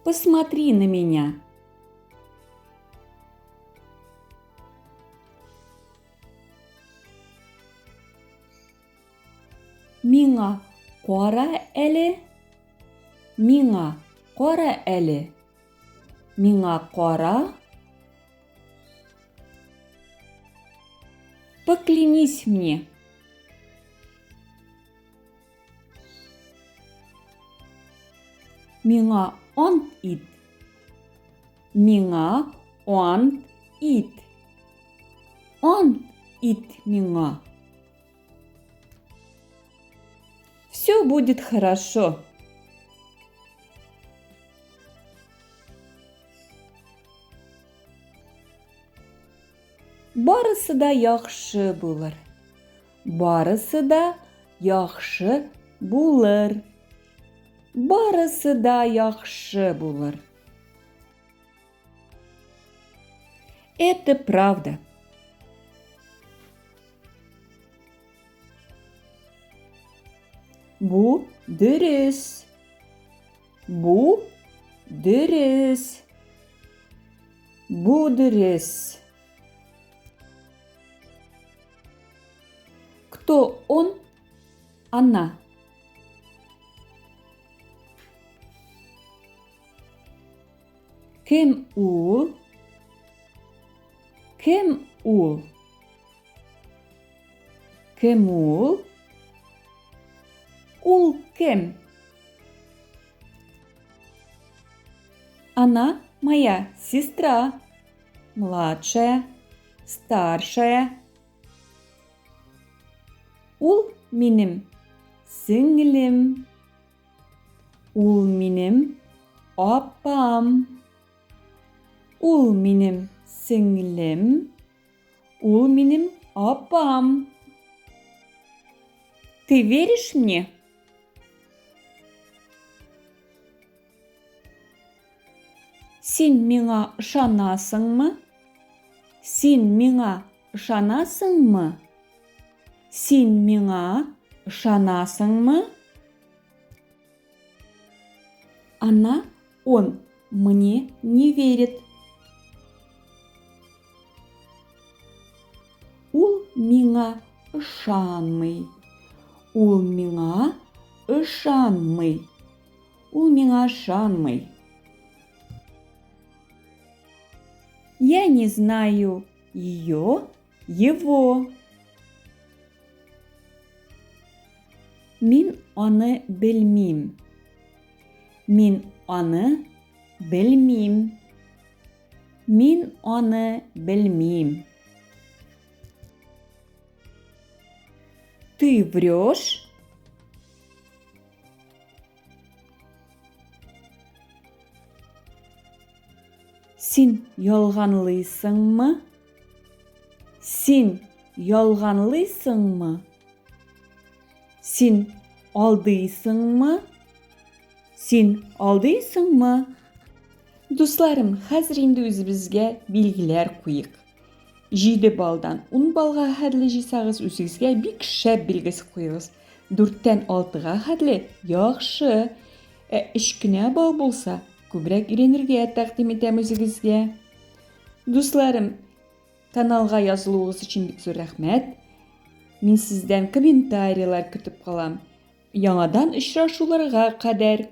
Посмотри на меня. Миңа кара әле. Миңа кара әле. Миңа кара. Поклянись мне. Миңа ант ит. Миңа ант ит. Ант ит миңа. Все будет хорошо. Барысы да яхшы булыр. Барысы да яхшы булыр. Барысы да яхшы булыр. Это правда. Бу дөрес. Бу дөрес. Бу дөрес. Кто он? Она. Кем ул? Кем ул? Кем ул? Ул кем? Она моя сестра. Младшая, старшая. Ул минем сеңлем. Ул минем апам. Ул минем сеңлем. Ул минем апам. Ты веришь мне? Син миңа ышанасыңмы? Син миңа ышанасыңмы? Син миңа ышанасыңмы? Она, он мне не верит. Ул миңа ышанмый. Ул миңа ышанмый. Ул миңа ышанмый. Я не знаю ее, его. Мин аны белмим. Мин аны белмим. Мин аны белмим. Ты врешь? Син ялганлыйсыңмы? Син ялганлыйсыңмы? Син алдыйсыңмы? Син алдыйсыңмы? Дусларым, хәзер инде үзебезгә билгеләр куйык. 7 баллдан 10 баллга хәтле җыйсагыз, үзегезгә бик шәп билгесе куегыз. 4-тән 6-га хәтле яхшы. Ә 3 кенә балл булса, күбрәк өйрәнергә тәкъдим итәм үзегезгә. Дусларым, каналга язылуыгыз өчен бик зур рәхмәт. Мин сездән комментарийлар көтеп калам. Яңадан очрашуларга кадәр.